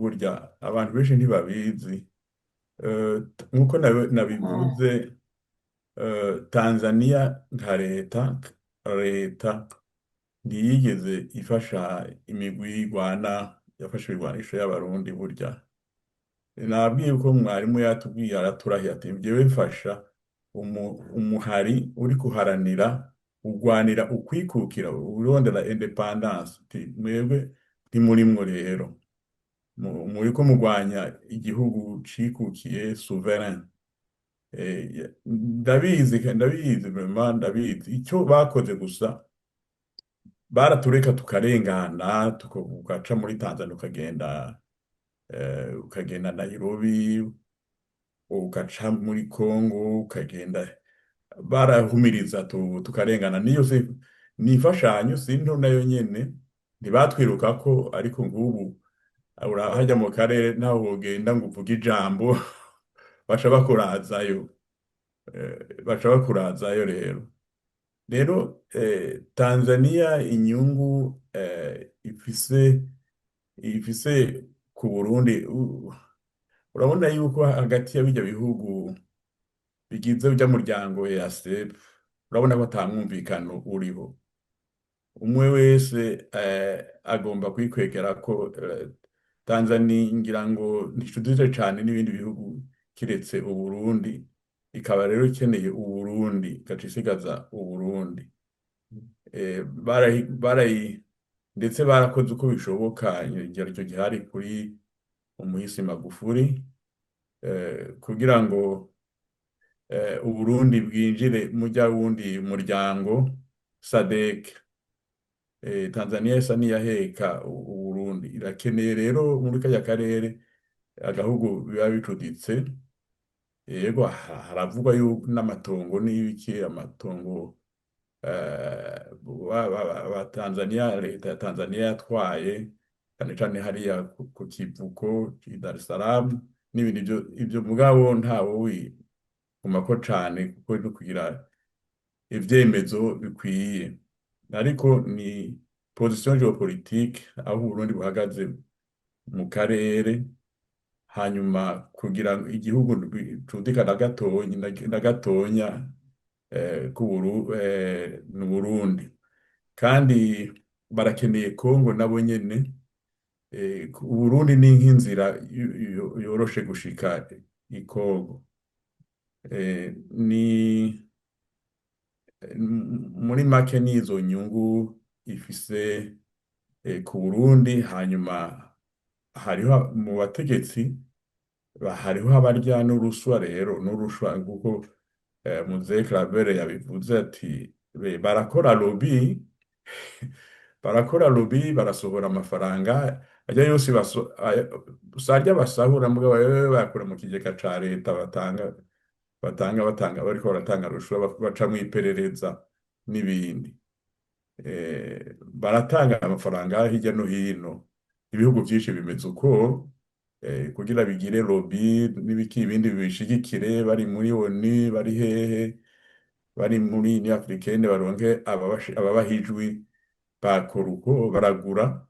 Burya abantu benshi ntibabizi. Nkuko nabivuze, Tanzania nka leta ntiyigeze ifasha imigwi y'igwana yafashe ibigwanisho y'Abarundi. Burya nabwiye ko mwarimu yatubwiye, araturahiye ati: "Jewe mfasha umuhari uri kuharanira, ugwanira ukwikukira, urondera indépendance." Ati: "Mwebwe ntimurimwo rero, muriko mugwanya igihugu cikukiye, souverain." Ndabizi, ndabizi, vraiment ndabizi. Icyo bakoze gusa, baratureka tukarengana, ugaca muri Tanzania, ukagenda Nairobi, ugaca muri Congo, ukagenda, barahumiriza tukarengana. Niyo se ni imfashanyo, si nto nayo nyene, ntibatwirukako. Ariko ngubu urahajya mu karere, ntaho wogenda ngo uvuge ijambo, baca bakurazayo. Baca bakurazayo. Rero Tanzania inyungu ifise ku Burundi, urabona yuko hagati ya bijya bihugu bigize urya muryango EAC, urabona ko ata mwumvikano uriho. Umwe wese agomba kwikwegera ko Tanzania ngira ngo nticuditse cane n'ibindi bihugu kiretse Uburundi, ikaba rero ikeneye Uburundi, igaca isigaza Uburundi. Barayi ndetse barakoze uko bishoboka, ngira icyo gihe hari kuri umuhisi Magufuli, kugira ngo Uburundi bwinjire mujya wundi muryango SADC. Tanzania isa n'iyaheka Uburundi, irakeneye rero muri karya karere agahugu biba bicuditse. Yego, haravugwa yuko n'amatongo n'ibiki, amatongo ba Tanzania, leta ya Tanzania yatwaye cyane cyane hariya ku kivuko i Dar es Salaam n'ibindi. Ibyo mugabo ntawe wigumako cane, kuko no kugira ivyemezo bikwiye, ariko ni position géopolitique aho Uburundi buhagaze mu karere. Hanyuma kugira ngo igihugu cudika na gatonya na gatonya ni Burundi, kandi barakeneye Kongo nabo nyene. Uburundi ni nk'inzira yoroshe gushika i Kongo. Ni muri make nizo nyungu ifise ku Burundi. Hanyuma hariho mu bategetsi hariho abarya n'uruswa rero, n'urushwa, kuko Muzee Claver yabivuze ati barakora lobby, barakora lobby, barasohora amafaranga ajya yose usarya basahura, mugabo bayakura mu kigega ca leta, batanga, batanga, batanga, bariko baratanga rushwa, baca mw'iperereza n'ibindi. Baratanga amafaranga hirya no hino. Ibihugu vyinshi bimeze uko, kugira bigire lobby n'ibiki, ibindi bibishigikire, bari muri ONU, bari hehe, bari muri Union Africaine, baronke ababaha ijwi, bakora uko baragura.